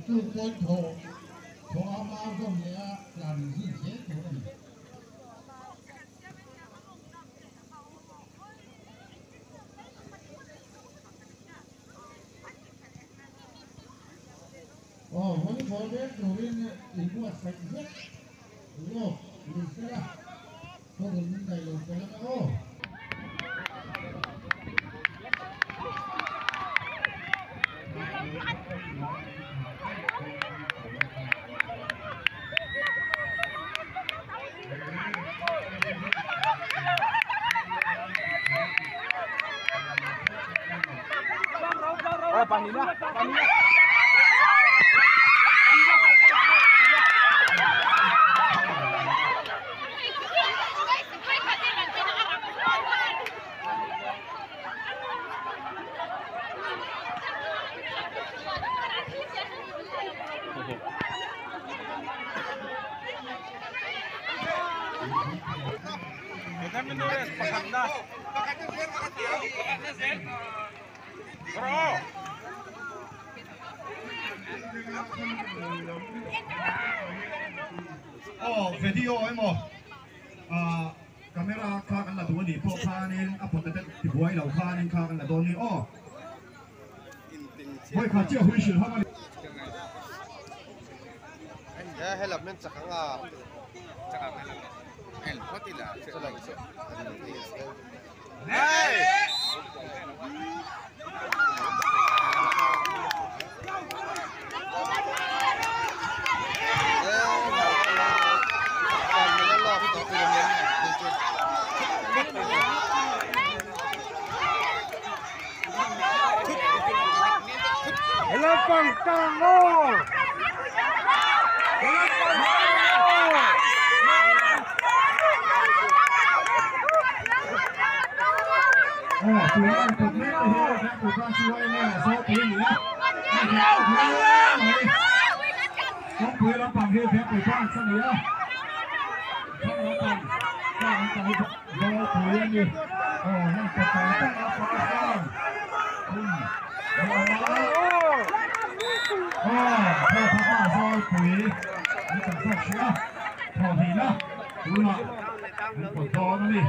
Chu point thawh thawh a mau zawm leh a tlan zui zel tur a ni. Aw, volleyball mek turin inbuatsaih vek lawk ni sela, khawvel min daih lo tel ang aw. Aw video emaw ah camera kha kan la duh a nih pawh khanin a pawt te tibuai lo khanin kha kan la dawn ni aw vawikhat chiah hui hrilh hawk a ni. Aw tuna an kawt mek te hi Vengpui Branch yma ah saw pui a ni a, kawngpui lampang hi Vengpui Branch a ni a, thlang lampang tlang lampang hi Zawlpui a ni. Aw heng kawt tang tang a first round hun a awm a, aw thawhthawhna Zawlpui an chak zawk hrih a, thawhhnihna tunah an kawt dawn a ni.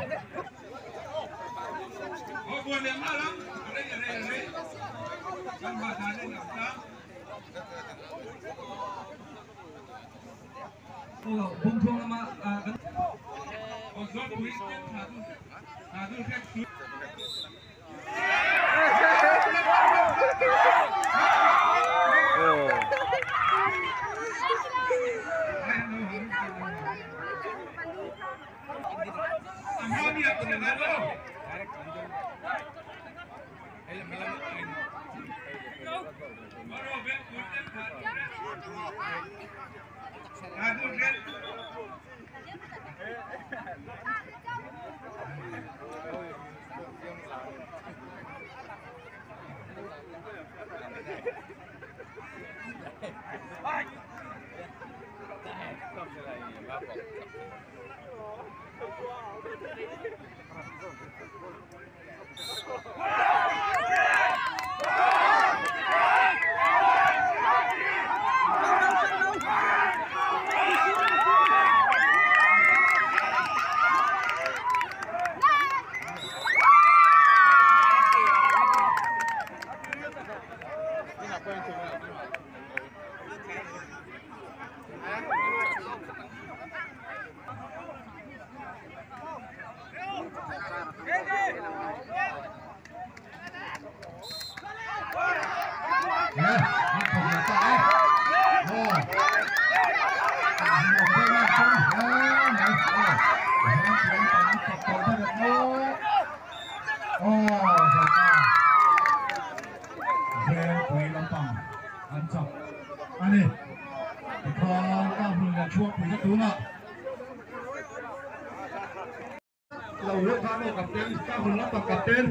Lo leh khan aw captain ka hun lampang captain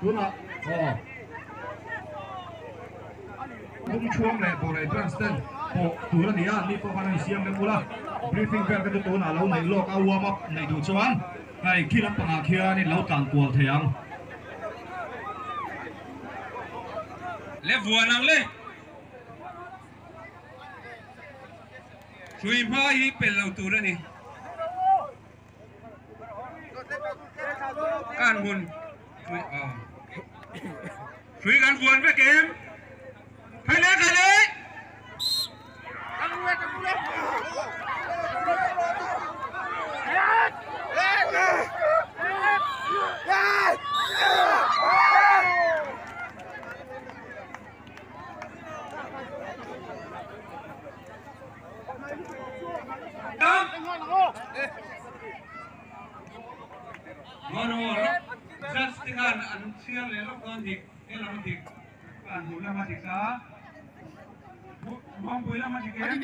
tunah aw Bungchhuang leh Bawrei branch ten pawh tur a ni a, ni pawh khan a insiam rem ula briefing vel kha chu tunah lo neih lawk a warm up neih duh chuan hei khi lampangah khianin lo tlan kual thei ang. Le vuan ang le. Hrui hma hi pel lo tur a ni. Kan hmun hrui a. Hrui kan vuan vek em? Khai le khai le! Judge te khan an chhiar leh lawk dawn dik he lam a dik an hmuh lam a dik a Muangpui lam a dik em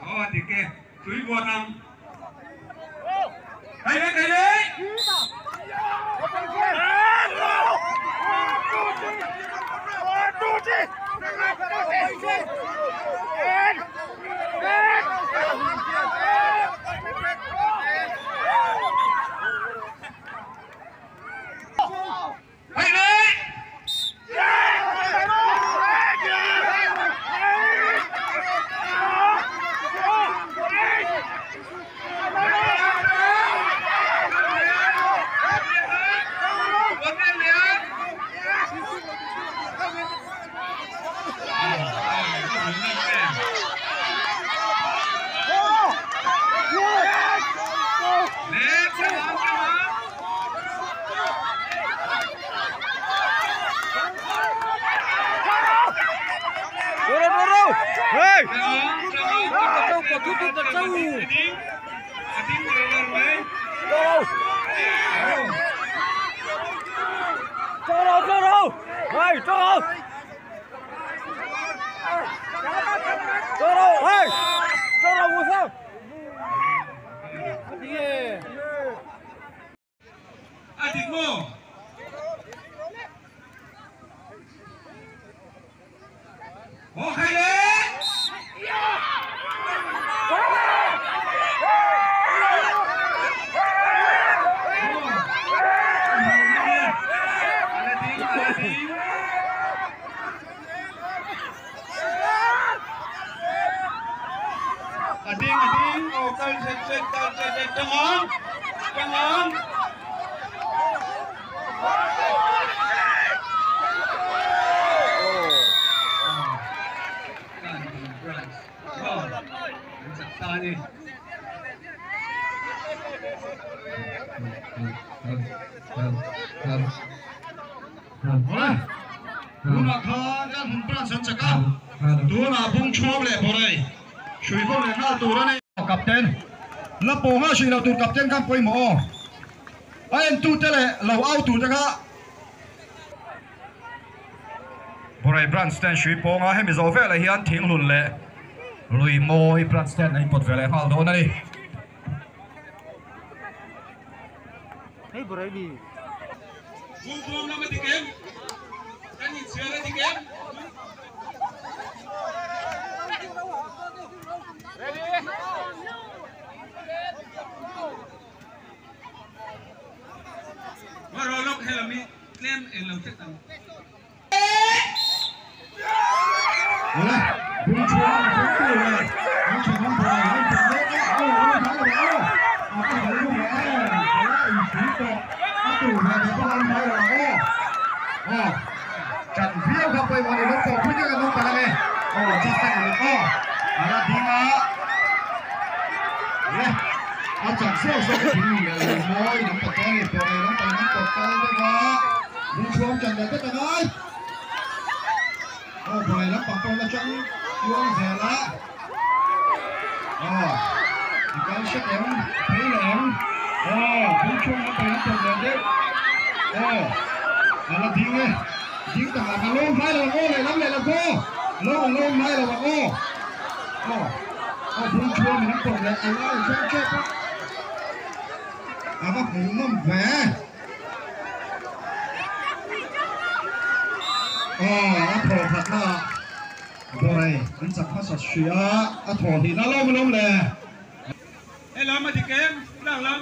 aw a dik e tui buan ang Khai le khai le Khai le A dik maw? Haw khai le! A la ding, a la ding. A ding, a ding. Aw kal chet chet, kal chet chet. Tang ang, tang ang. Tunah khan kan hun branch an chak a, tunah bung chhuam leh bawrei hrui vawm leh nghal tur a ni. Captain la pawh nghal hrih lo tur captain khan pawimawh aw. A entute leh lo au turte kha. Bawrei branch ten hrui pawnga hemi zawh velah hian thinghlun leh lui mawi branch ten an inpawt ve leh nghal dawn a ni. Hei Bawrei ni. Bungkhawm lam a dik em? Kan inchhiar a dik em? Ngaw lawk helam hi tlem eng lo hret ang. Awle, bung chhuah a thleng tur leh an thenawm buai an inpawh mek a, aw aw hnai lo aw, a ka hal lu leh em, a la inpui tawh, a tur ve ve bawk a hnai lo ang aw, aw ṭan viau kha pawimawh a ni, lo pawh pui deuh an awm palh ange, aw just a uluk aw, a la ding a, le a chak zawk zawk a thing leh lo mawi lam pawh ta a ni, pawh nei lam pawhin an pawt kal deuh a. Lungchhuam ṭan leh vek a ngai. Aw buai lampang pawh la chang tluang zel a. Aw i kal hret em? Phei leh em? Aw lungchhuam lampang an pawt leh deuh. Aw a la ding e. Ding tak ah ka lawm hlai lo ang aw lehlam lehlam pawh lo a lawm hlai lo ang aw. Aw aw lungchhuam in an pawt leh a lai chang tep a. A va hmuhnawm ve. Aw a thaw khat na Bawrei an chak hmasa hria a thaw hlihna lawm lawm le. He lam a dik em? Tlang lam.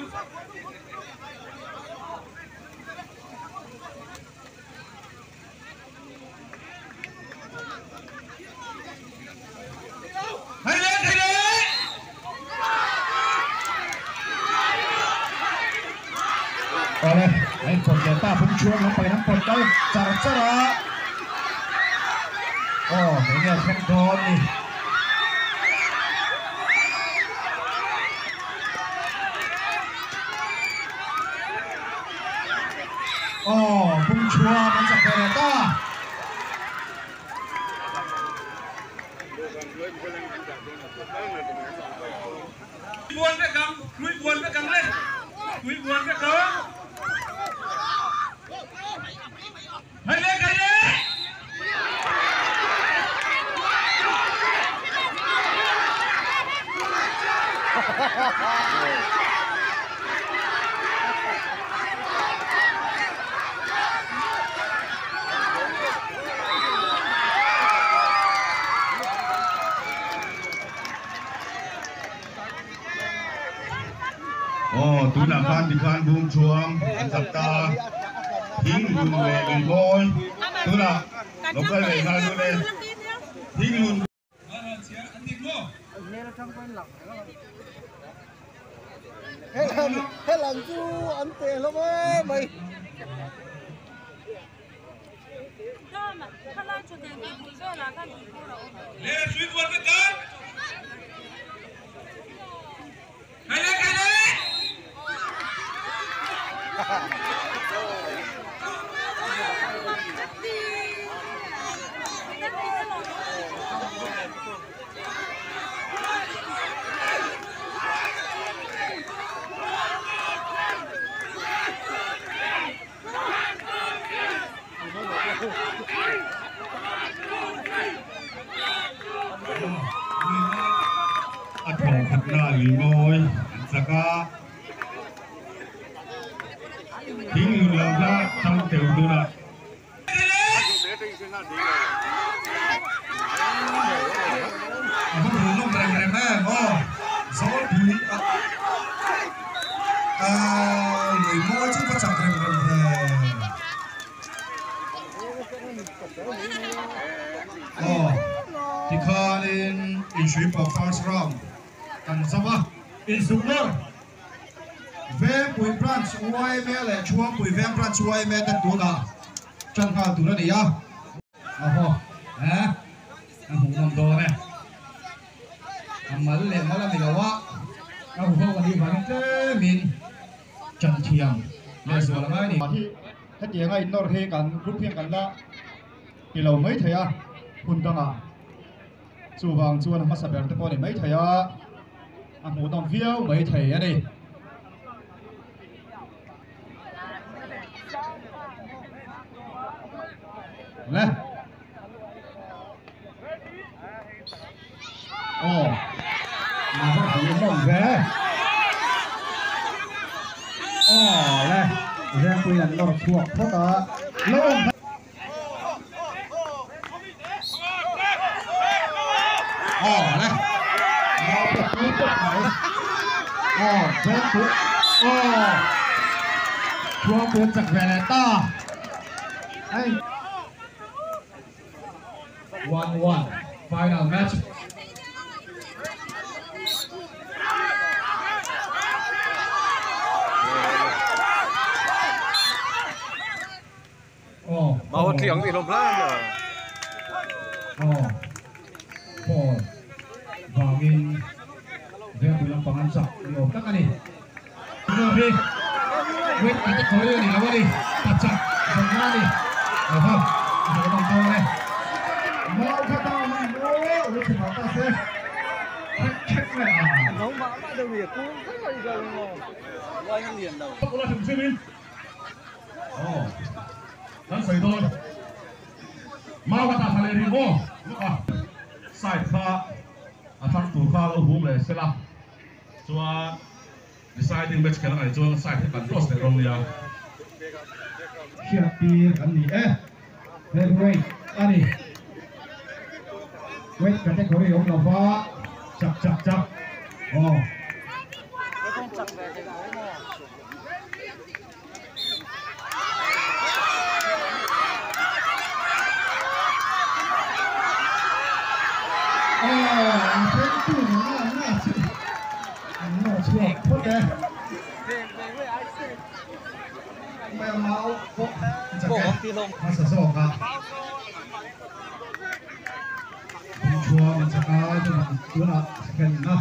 A inpawt leh ta Bungchhuang lampangin an pawt kal char char a. Aw eng nge a thleng dawn ni. Aw Bungchhuang an chak ve leh ta. Buan vek ang, hlui buan vek ang le, hlui buan vek ang. Hai le kai le. Aw tunah khan tikhan bum chhuang an chak ta thing lun leh lui mawi tunah lo kal leh nghal dun e thing lun. Helam chu an teh hlawm em mai. A thawkhatna lui mawi an chak a, thing lun lo hla tang teuh tunah. A va hmuh nawm rem rem em aw, Zawlpui a lui mawi chu va chak rem rem ve. Aw, tikhanin inhrui pawh first round kan zam a, insuk nawr Vengpui Branch yma leh Chhuangpui Veng Branch yma ten tunah tan nghal tur a ni a. Ahaw eh a hmuh nawm dawn e. A mal leh mal a ni lo a, a huho a nih vangin tlemin tan thiam leh zual a ngai a ni. Hi hetianga innawr hi kan group hian kan la ti lo mai thei a, hun dangah chuvang chuan a hmasa ber te pawh a ni mai thei a. A hmuhnawm viau mai thei a ni. Le. Aw. A va hmuhnawm ve. Aw le. Vengpui an nawr chhuak phawt a. Lo awm. Aw le mau pawh pui pawp mai aw veng pui aw chhuang pui an chak ve leh ta hei 1-1 final match. Mau thiang ti hlawm hlan a. Aw Paul vangin Vengpui lampang an chak ni awm tak a ni. Tunah hi weight category a ni lo a ni, pa chak zawhna a ni. Aw a zawh nawm dawn e. Mau kha ta awm a ni maw? Ui chhe mah ta se. Khek khek mai a. Aw kan sawi dawn mau ka tah leh rih maw lawk a side kha a thlang tur kha lo hum leh sela chuan deciding match khelh a ngaih chuan side hi kan toss leh dawn nia. Hriat tir kan ni e heavyweight a ni weight category awm lova chak chak chak aw. mai a mau pawh a chak e hmasa zawk a Bungthuam an chak a tunah tunah second na.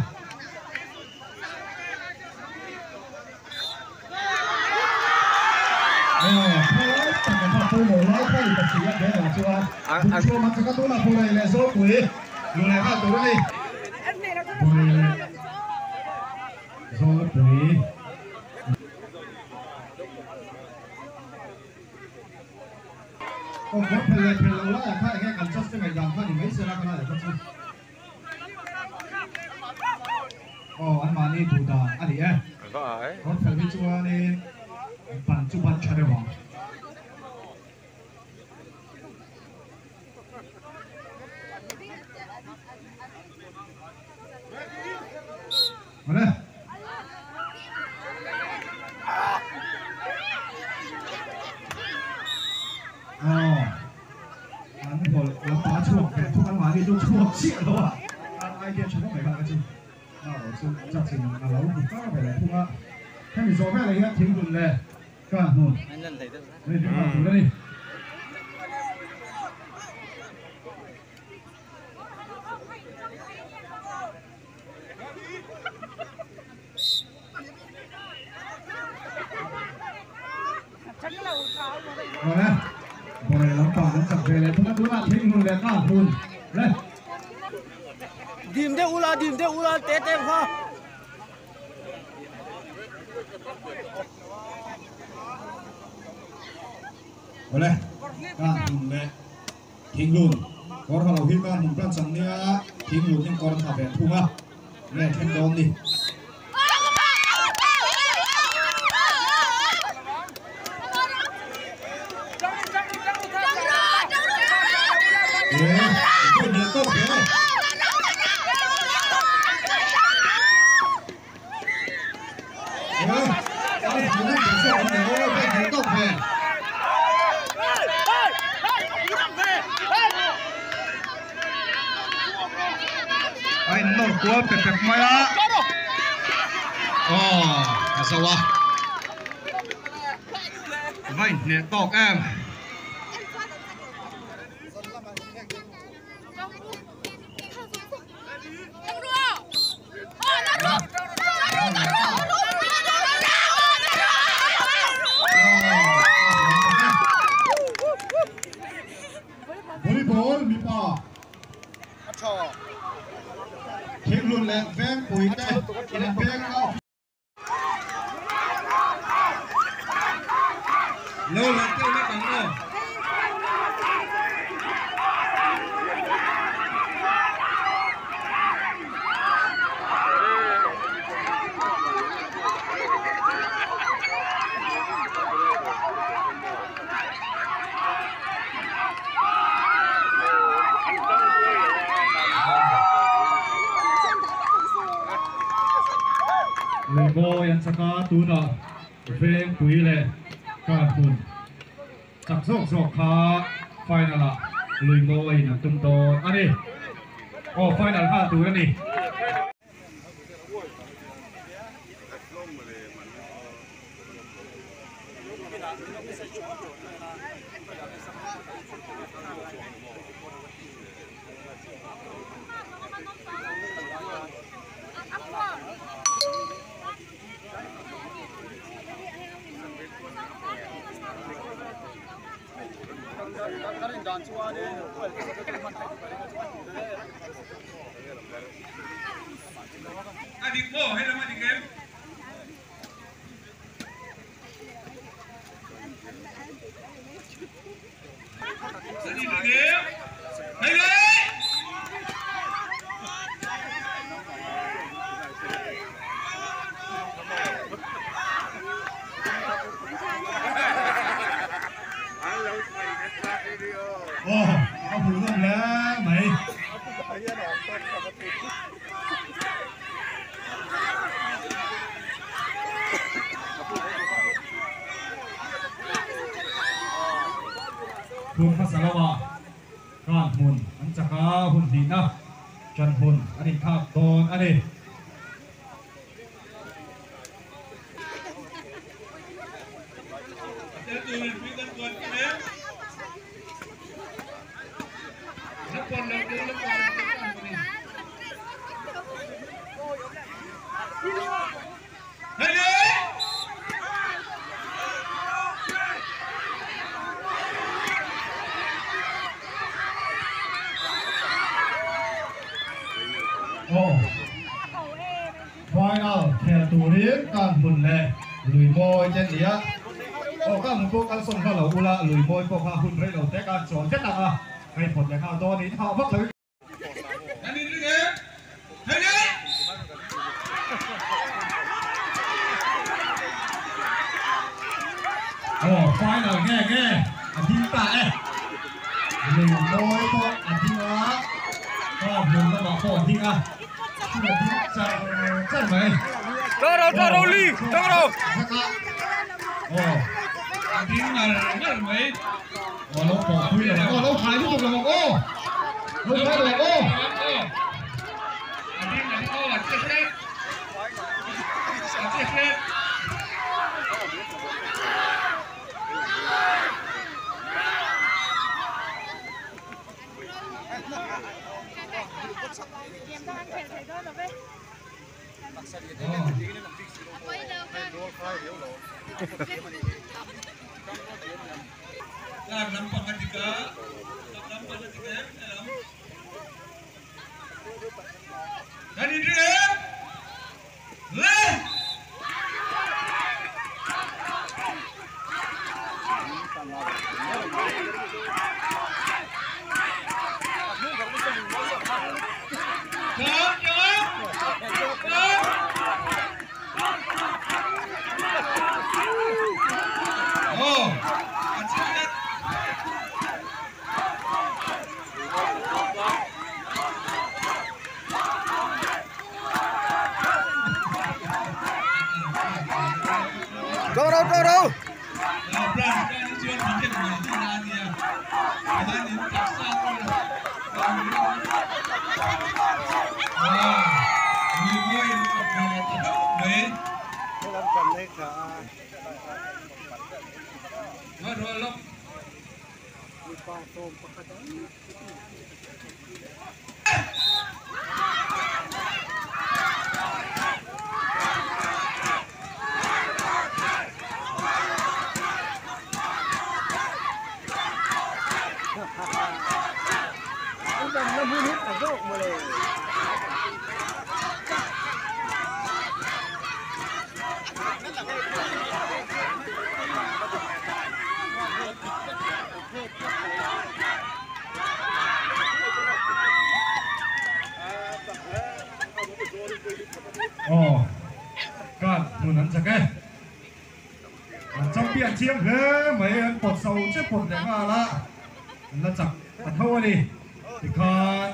Aw an mahni duh dan a ni e. Rawn fel hi chuanin ban chu ban tha deuh ang. Awle. Aw. An hawlh lampa a chhuak ve thung an mahni chu chhuak chiah lo a, an idea tha khawp mai kha ka chu erawh chu judge in a lo hmu kar ve leh thung a, hemi zawh velah hian thinghlun leh kan hmun lei ding nghal tur a ni. Awle, Bawrei lampang an chak ve leh thung a, tunah thing hlun leh nghal hun le. Dim deuh ula, dim deuh ula, te te kha. Awle, kan hun le thing hlun kawr ha lo hi kan hun plan chang nia, thing hlun in kawr tha ve thung a, nge thleng dawn ni. A innawr kual pe pep mai a, aw a zo a, va inhneh tawk em. Volleyball mipa Thinghlun leh Vengpui te inbeng a. Lo leh deuh lek ang aw. Leimawi an chak a, tunah Vengpui leh Karhmun chak zawk zawk kha final ah Luimawiin an tum dawn a ni. Aw final nghal tur a ni. A dik maw? Hei lam a dik em? A dik em? Hei le! Aw, a hmuh nawm hle mai. Hun hmasa lamah kan hmun an chak a, hun hnihna ṭan hmun an inthlak dawn a ni. Final khel turin kan hmun leh lui mawi te nia aw kan hmun pawh kalsawn hla lo ula lui mawi pawh kha hun rei lo te kan chawl det ang a hei phawt leh nghal dawn in hah vak lo Aw final nge nge a ding ta e lui mawi pawh a ding a kan hmun lamah pawh a ding a. Tao rau li, tao rau. Ding ngal ngal mấy. Ô nó bỏ khui rồi, ô nó khai lúc là một ô. Nó khai được ô. Ding ngal ô là chết hết. Chết hết. Đâu đâu đâu đâu. Ồ, các bạn ăn chắc ấy. Trong biển chiếm thế mấy anh bột sầu chết bột để mà là là chặt thâu đi thì con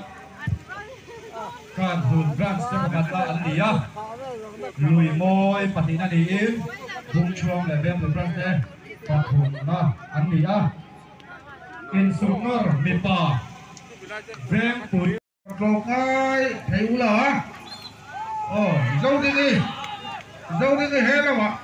con hùn branch cho một là ăn đi á lùi môi bật đi đi im bung chuông để bên một branch đây bật hùn nó ăn đi á in sung nor mi pa veng pui lộc ơi thấy u lỡ ồ dâu đi đi dâu đi đi hết rồi ạ.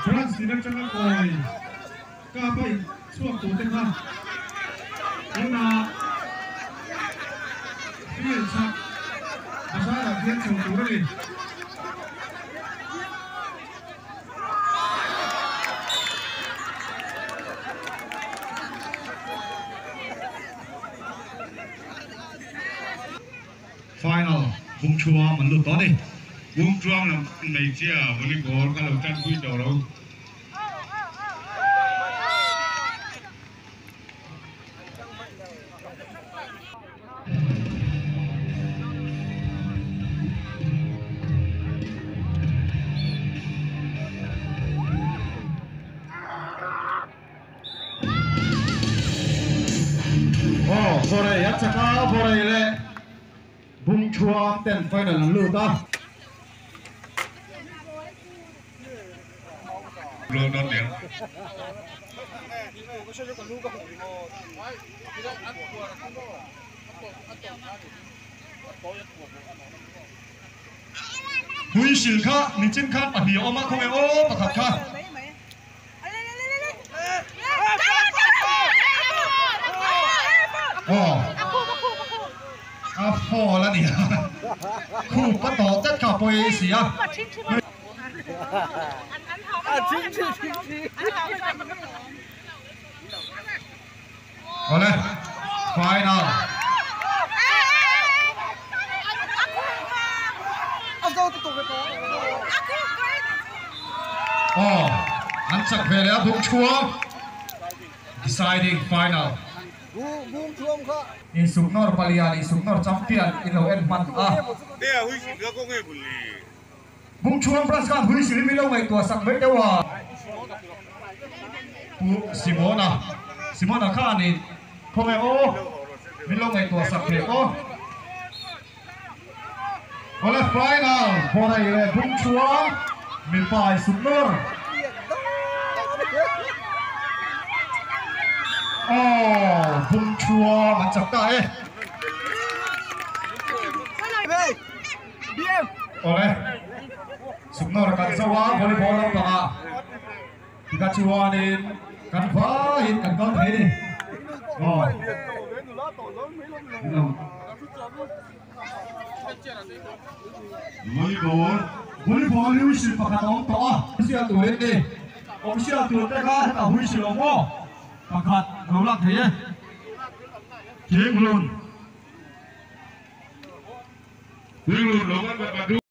Chúng xin em cho các còi ca bay xuống tủ tên ha. Nhưng mà cái sao sao là thiên chủ tủ đây. Final bung chua mình lụt đó đi. Bung chua là mày chia volleyball cái đầu tranh quy đầu đâu. Bore yat chaka bore le bung chuam ten final an lut a. Lo dawn niang. Huisil kha nichin khan pahnih a awm a, khawnge aw pakhat kha. Aw a fall a nia khup a tawh tlat kha pawi si a. Awle final. Aw an chak ve leh a bung chhuang deciding final. Insuknawr palian insuknawr champion in lo en hman a. Bung chhuang branch khan hui silimi lo ngaihtuah sak mai deuh a. Pu Simona, Simona khanin khawnge aw min lo ngaihtuah sak thei aw. Awle final Borai leh Bung chhuang mipa i suk nawr. Aw Bung chhuang an chak ta e. Awle, Suknawr kan zo a, volleyball lampangah tika chuanin kan vaiin kan kal thei a ni. Aw. Volleyball. Volleyball hi whistle pakhat a awm tawh a. Hriat turin ni. Awm hriat tur te kha hetah whistle awm aw. Pakhat lo lak thei e. Thinglun. Thinglun lo kan.